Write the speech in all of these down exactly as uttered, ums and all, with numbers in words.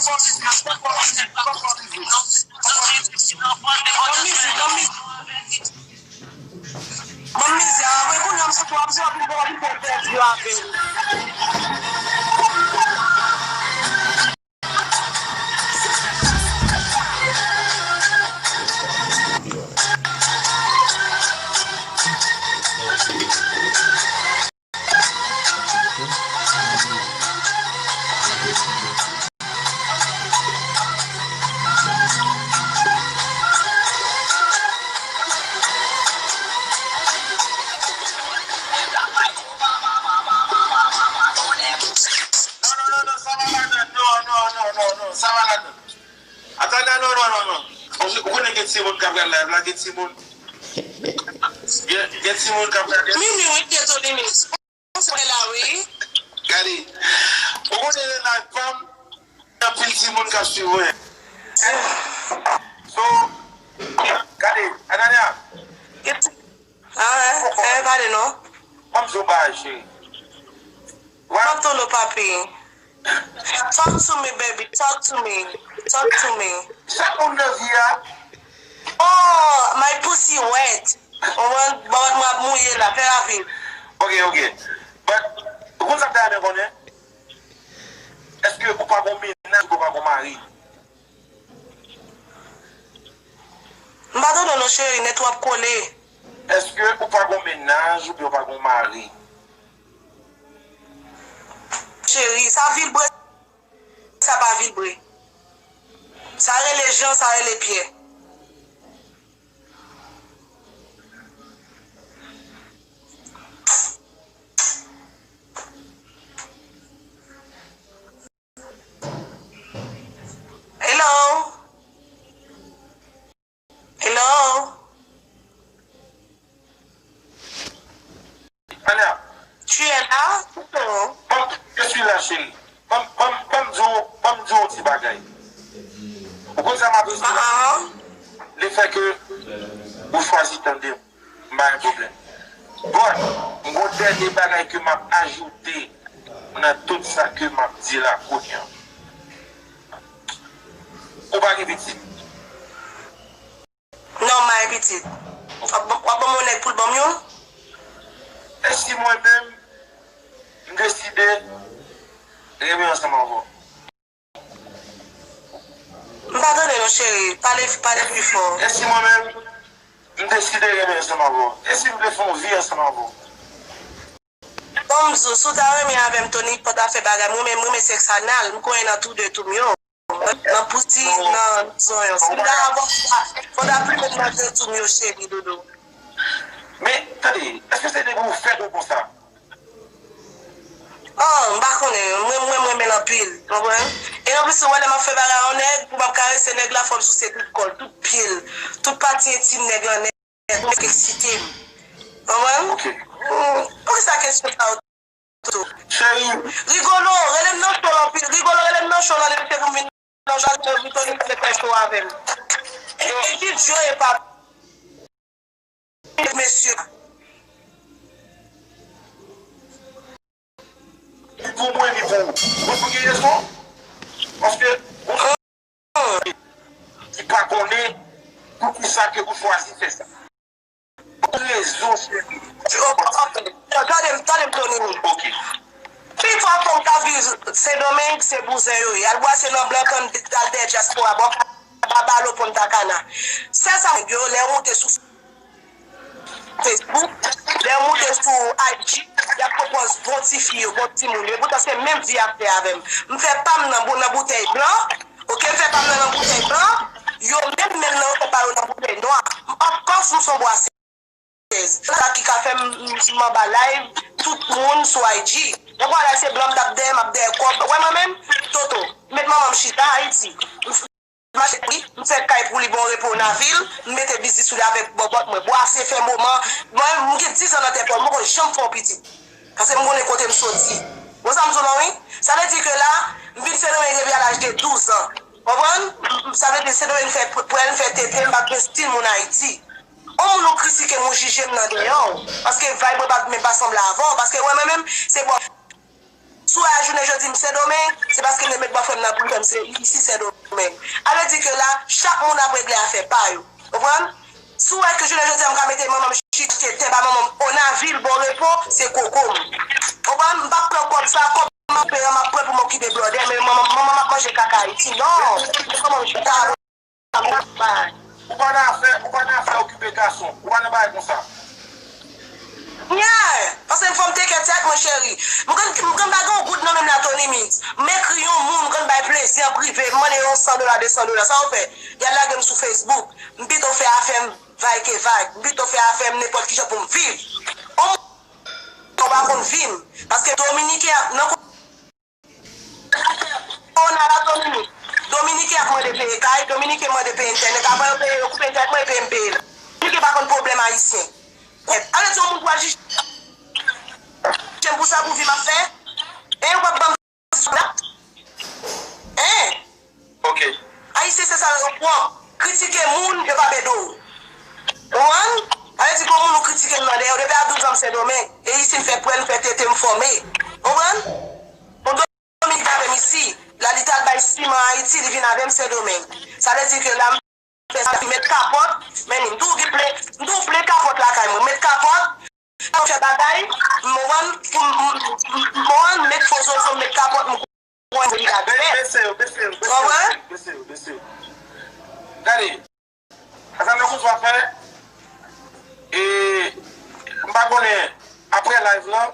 Ban m mizik, ban m mizik. Ban m mizik, a, mwen konnen m sot w ap jwe, w ap vin, w ap vin fè entèvyou avè m. Non, non, non, non, sa va ladan. Non, non, non, non, non, non, sa va ladan. Atana, non, non, non, non. Ou konnen gen timoun k ap gad live la, gen timoun. Gen, gen timoun k ap gade. Mimi, wi, dezole, Mimi. Mwen la, wi. Gade. Ou konnen nan live pa m, gen anpil timoun k ap swiv mwen. So, gade, Anania. Ah, eh, eh, pale non. Ban m di w bagay, cheri. Talk to me, papi. Talk to me, baby. Talk to me. Talk to me. Chak moun nan vi a. Oh, my pussy wet. Ou konprann? Bòbòt mwen ap mouye la. Fè rapid. Ok, ok. But, ou konn sa m ta renmen konnen? Èske ou pa gon mennaj, ou pa gon mari? M pa tande w non, cheri, nèt w ap kole. Èske ou pa gon mennaj oubyen ou pa gon mari? Cheri, sa vibre, sa pa vibre. Sa rele Jan, sa rele Pyè. Hello? Hello? Tania. Tu es là? Hello? Ban m, je suis là, chérie. Ban m, ban m, ban m di w, ban m di w yon ti bagay. Ou konn sa m apresye? Ah, ah. Le fè ke ou chwazi tande m. M pa gen pwoblèm. Bon, m gon dènye bagay ke m ap ajoute nan tout sa ke m ap di la kounye a. Ou pa gen pitit? Non, m pa gen pitit. W ap, w ap ban m yon nèg pou l ban m youn? E si mwen menm, m deside renmen ansanm avè w? M pa tande non, cheri. Pale, pale pi fò. E si mwen menm, m deside renmen ansanm avè w? E si m vle fè yon vi ansanm avè w? Bon, m di w, si w ta renmen avè m, Tony, pa ta fè bagay. Mwen menm, mwen renmen sèks anal. M konyen nan tou de tou m yo. Nan pouti, nan zonyon. Si m ta avè w, fò w ta plimen m nan de tou m yo, cheri, doudou. Men, tande, èske se depi ou fèt ou konsa? Oh, m pa konnen. Mwen, mwen, mwen renmen l anpil. Konprann? E anplis, ou wè, lè m ap fè bagay a yon nèg, pou m ap karese nèg la, fò m souse tout kò l, tout pye l, tout pati entim nèg lan nèt, pou m eksite m. Konprann? Ok. Hmm, poukisa kesyon sa yo tou? Cheri. Rigolo, rele m nan show l anpil. Rigolo, rele m nan show l, se pou m vin nan show, pou Tony vin fè show avè m. E, e ki Joe e pa mesye. Li pou mwen, li pou ou. Mwen pou gen rezon. Paske, ou ki pa konnen poukisa ke ou chwazi fè sa. Ou gen rezon, cheri. Tande m, tande m, Tony. Ok. Pifò fanm k ap viv Sendomeng, se bouzen yo ye. Al bwase nan blan, tann, al dèyè dyaspora, bò kaba, balo, Punta Cana. Sèl sa, yo, lè yo moute sou Facebook, lè yo moute sou I G, y ap pwopòz bon ti fi yo, bon timoun yo. Epoutan se menm vi y ap fè avè m. M fè pa m nan bou-, nan boutèy blan, oke, m fè pa m nan, nan boutèy blan, yo menm, menm nan yo fè pa yo nan boutèy nwa. M, of course, m se yon bwasèz. Sa ki ka fè m, m, m anba live, tout moun sou I G. Yon bwa la se blan m t ap dèyè, m ap dèyè kòb. Wè mwen menm, Toto, met manman m chita Ayiti. M mache pou li, m fè kay pou li, bon repo nan vil, m mete biznis sou li avèk bòbòt mwen, bwase, fè moman. Mwen, m gen diz an nan tèt mwen, m poko janm fè yon pitit. Paske m konnen kote m soti. Bon, sa m di w lan, wi. Sa vle di ke la, m vin Sendomeng depi a laj de douz an. Konprann? M, m, sa vle di Sendomeng fè pwèl, m fè tete, m pa t gen stil moun Ayiti. On moun ou kritike m, ou jije m nan deyò w. Paske vibe mwen pa t menm pa sanble avè w. Paske wè mwen menm, se bò. Si w wè a jounen jodi, m Sendomeng, se paske m te met bòfrè m nan privè m se isi Sendomeng. A vle di ke la, chak moun ap regle afè pa yo. Konprann? Si w wè ke jounen jodi a m ka mete manman m chita achte tè ba manman m Onavil Bon Repo, se koko m. Konprann? M p ap pran kòb sa, kòb m ap peye an, m ap pran pou m okipe blòdè, men manman manman m ap manje kaka Ayiti. Non! Se kòman m chita. Ou pa nan afè, ou pa nan afè okipe gason. Ou pa nan bagay konsa. Yeah! Paske m fò m teke tèt mwen cheri. M konn m konn pa gen yon goud nan men m la Tony Mix. M ekri yon moun, m konn bay plezi an prive, m mande yon san dola, de san dola. Sa w fè? Y al lage m sou Facebook. M pito fè afè m vag ke vag. M pito fè afè m nenpòt kijan pou m viv. On moun ou pa konn vi m. Paske Dominiken ap nan Kowona la Dominiken. Dominiken ap mande peye kay, Dominiken mande peye entènèt. Avan yo peye, yo koupe entènèt mwen epi m peye l. Dominiken pa konn pwoblèm ayisyen. Ale di yon moun pou al jije m pou sa pou vi m ap fè. E yo p ap ban m sou dat. Hein? Ok. Ayisyen se sa yo pwòp. Kritike moun, yo p ap ede w. Konprann? Ale di gon moun ou kritike m nan dèyè, depi a douz an m Sendomeng. E isi m fè pwèl, m fè tete, m fòme. Konprann? Yon Dominik avè m isi. La li t al bay siman Ayiti, li vin avè m Sendomeng. Sa vle di ke la m fè sa, m met kapòt, men m tou gen plen, m tou plen kapòt lakay mwen. M met kapòt, m fè bagay, m konprann, pou m, m, m, m konprann, m met fo zozo, m met kapòt, m konprann se li k ap fè. Bese yo, bese yo, bese yo, bese yo, bese yo. Gade. Sa nou konn sa fè, e, m pa konnen, apre live lan,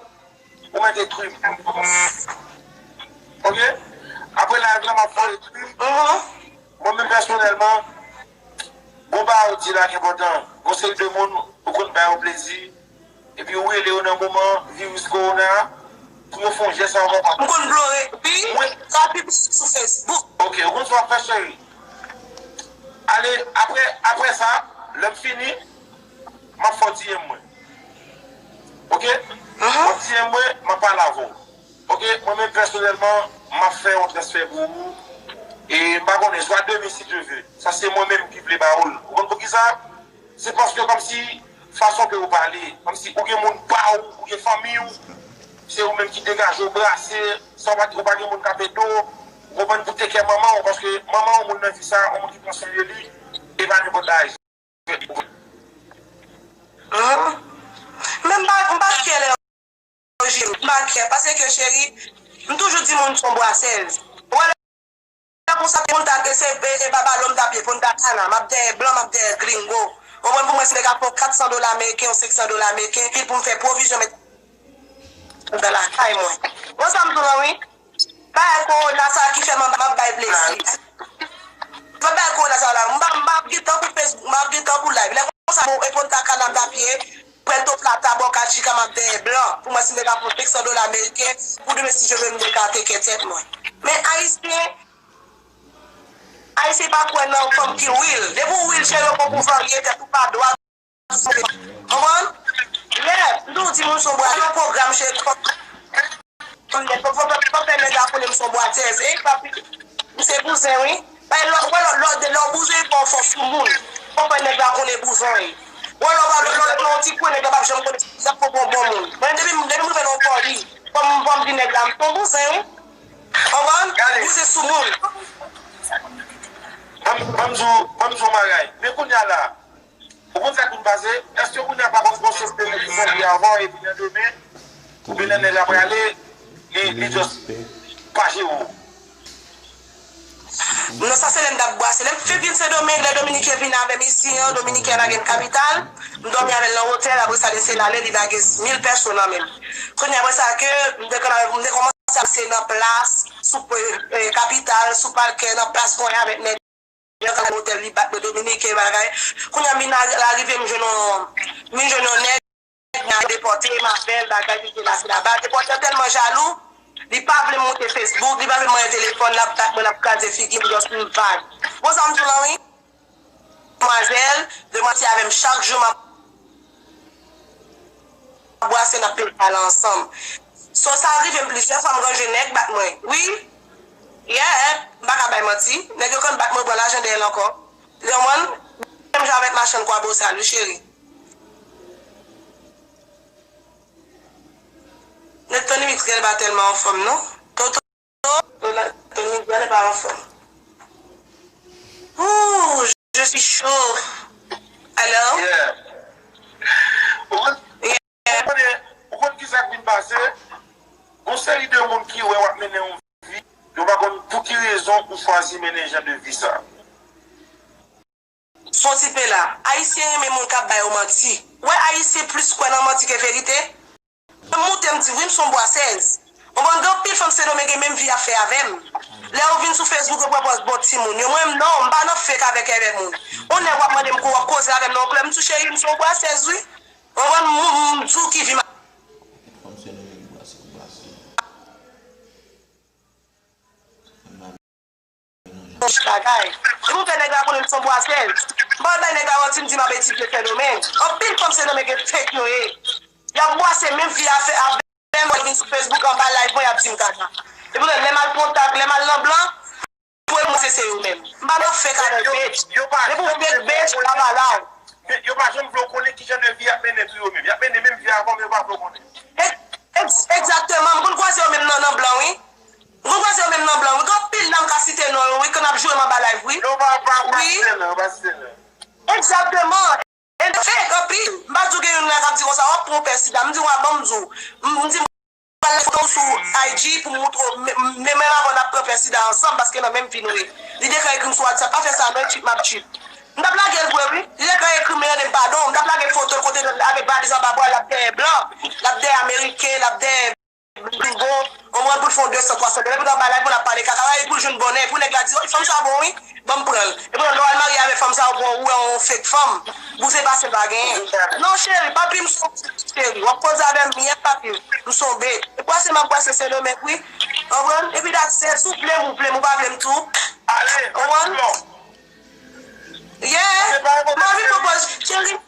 ou mèt ekri m. Ok? Apre live lan, m ap fè ekri m. Mwen menm pèsonèlman, gon bagay ou di la ki enpòtan. Gon seri de moun, ou konn ba yo plezi. Epi ou rele yo nan moman viris kowona a pou yo fè yon jès anvan pa. M konn plore, wi, sa pi plis sou Facebook. Ok, ou konn sa w ap fè cheri. Ale, apre, apre sa, lè m fini, m ap fè w D M mwen. Ok? W ap D M mwen, m ap pale avè w. Ok, mwen menm pèsonèlman, m ap fè yon transfè pou ou. E m pa konnen, swa demen si Dye vle. Sa se mwen menm ki vle ba ou l. Ou konn poukisa? Se paske kòmsi fason ke ou pale, kòmsi ou gen moun pa ou, ou gen fanmi w, se ou menm ki degaje w, brase, san ou pa, ou pa gen moun k ap ede w, ou konprann, pou teke manman w, paske manman w, moun nan vi sa, yon moun ki pran swen de li, e pa nenpòt bagay. Men m pa, m pa kè lè yo jije m, m pa kè, paske cheri, m toujou di moun se yon bwasèz. Ou wè lè konsa, moun ta, se, e, e Babalò m t ap ye, Punta Cana, m ap dèyè blan, m ap dèyè gringo. Ou konprann, pou mwen, si nèg ap fè yon kat san dola ameriken, yon senk san dola ameriken, ki pou m fè pwovizyon, met nan lakay mwen. Ou wè sa m di w lan, wi? Bagay kowona sa ki fè m ap bay plezi. Mwen bay kowona sa la. M ap, m ap gen tan pou Facebook, m ap gen tan pou live. Lè konsa, bon, e Punta Cana m t ap ye, Puerto Plata, Boca Chica, m ap dèyè blan. Pou mwen, si m te ka pran senk san dola ameriken, pou demen, si Dye vle, m te ka teke tèt mwen. Men Ayisyen, Ayisyen pa kwè nan fanm ki real. Depi w real, cheri, yo pran pou varye, tèt ou pa dwat. Konprann? Yeah, m toujou di moun se yon bwasèz, yon pwogram cheri. Fò fè nèg la konnen m se yon bwasèz. E papi, m se bouzen, wi. Bay lò, wè lò, lò, lè w bouzen, fò w fò sou moun. Fò fè nèg la konnen bouzen w ye. Wè lò, lò, lò, lò, yon ti pwen, nèg la p ap janm konnen si l ap fò bon, bon moun. Mwen, depi, depi m rive nan yon fòli, fò m, fò m di nèg la, m se yon bouzen, wi. Konprann? Bouzen sou moun. Ban m, ban m di w, ban m di w yon bagay. Men kounye a la, Ou konn sa k vin pase? Èske kounye a pa konn gon sòs de nèg ki sèvi avan epi nan demen, oubyen lè nèg la prale, li, li just pa jere w? Non, sa se lè m t ap bwase. Lè m fin vin Sendomeng, lè Dominiken vin avè m isi an, Dominiken an lage m kapital, m dòmi avè l nan otèl, apre sa, lè se l ale, li lage mil pèso nan men m. Kounye a, apre sa ke m te konn, m te kòmanse ap se nan plas, sou, eh, kapital, sou pakè, nan plas konyen avèk nèg. Lè l al otèl, li bat mwen, Dominiken, bagay. Kounye a, m vin a-, arive, m jwenn yon, m vin jwenn yon nèg, nèg la depòte m avè l, bagay, li te la, se laba. Depòtè an tèlman jalou, li pa vle m moute Facebook, li pa vle m mande telefòn, l ap bat mwen, l ap kraze figi m, just pou m vag. Bon, sa m di w lan, wi. Demwazèl, demwazèl avè m chak jou, m ap bwase, n ap peye kale ansanm. So, sa rive m plizyè fwa, m ranje nèg bat mwen. Wi. Yeah, m pa ka bay manti. Nèg yo konn bat mwen, pran lajan dèyè l ankò. Ou konprann? Menm jan avèk machann kwabosal, wi, cheri. Nèg Tony Mix gen l pa tèlman anfòm, non. Toto Gade pa anfòm. Ooh, je suis chaud. Hello? Yeah. Ou konn, ou konn, ou konn ki sa k vin pase? Gon seri de moun ki wè w ap mennen yon vi, yo pa konn pou ki rezon ou chwazi mennen jan de vi sa. Son ti pe la. Ayisyen renmen moun k ap ba yo manti. Ou wè Ayisyen plis kwè nan manti ke verite. M moute m di wi, m se yon bwasèz. Ou konprann, gen anpil fanm Sendomeng gen menm vi y ap fè avè m. Lè yo vin sou Facebook, yo pran pòz bon timoun yo. Mwen menm non, m pa nan fake avèk èvè moun. Yon nèg w ap mande m kou w ap koze avè m nan yon klèb, m di w cheri, m se yon bwasèz wi. Ou konprann, m di w ki vi m ap. Fanm Sendomeng bwasèz, bwasèz. Bagay. Depi w fè nèg la konnen m se yon bwasèz. M pa bay nèg la manti, m di m ap etidye Sendomeng. Anpil fanm Sendomeng gen fake yo ye. Y ap bwase menm vi a fè avè m, lè yo vin sou Facebook anba live mwen, y ap di m kaka. Epi lè m al kontak, lè m al nan blan, pou yo montre se yo menm. M pa nan fake avèk bitch. Depi w fake bitch, m pa pale a w. Yo pa janm vle w konnen ki jan de vi y ap mennen tou yo menm. Y ap mennen menm vi a avè w, men yo pa vle w konnen. Egzakteman, m konn kwaze yo menm nan, nan blan wi. M konn kwaze yo menm nan blan wi. Gen anpil nan m ka site non yo wi, ke n ap jwe m anba live wi. Non, pa, pa, pa site non, pa site non. Egzakteman. E fake anpil. M pa di w gen youn la k ap di konsa, w ap pran pè sida. M di w a ban m di w. M di m pral foto w sou I G pou m moutre w. Men, men, men avan n ap pran pè sida ansanm, paske nan menm vi nou ye. Li te ka ekri m sou WhatsApp, pa fè sa non, e cheat m ap cheat. M t ap lage l vre wi. Li te ka ekri m, mande m padon. M t ap lage foto l kote l avèk valiz anba bra l, l ap dèyè blan. L ap dèyè ameriken, l ap dèyè gringo. Ou konprann, pou l fè yon de san, twa san dola. Epi nan bagay pou l ap pale kaka, epi pou l jwenn bonnè. Epi nèg la di, wi, fanm sa bon wi, ban m pran l. Epi lè w al marye avèk fanm sa, ou pran, ou wè yon fake fanm. Bouse pase l pa genyen. Non cheri, papi m se yon cheri. W ap koze avè m byen papi m. M se yon bet. E bwase m ap bwase Sendomeng wi. Ou konprann? Epi dat se, si w vle m, ou vle m, ou pa vle m tou. Ale, ou konprann? Yeah. M anvi pran pòz, cheri. M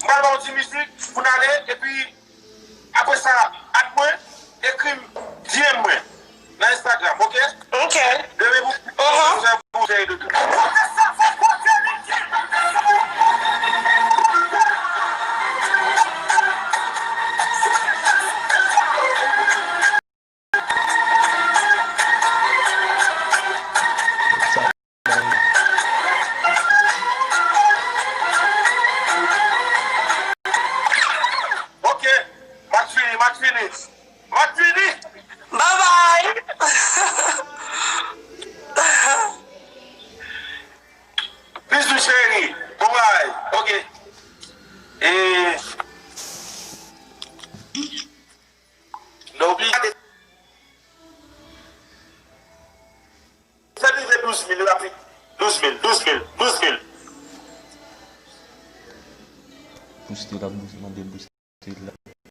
pral ba w ti mizik pou n ale, epi apre sa, add mwen, ekri m, D M mwen nan Instagram, oke? Oke. Demen pou pou jere dodo. Ok, m ap fini, m ap fini, m ap fini. Bye bye. Bizou cheri, bon bagay, ok. E, nou oblije. Fè rive douz mil rapid. Douz mil, douz mil, douz mil. Booste la, booste, mande booste la.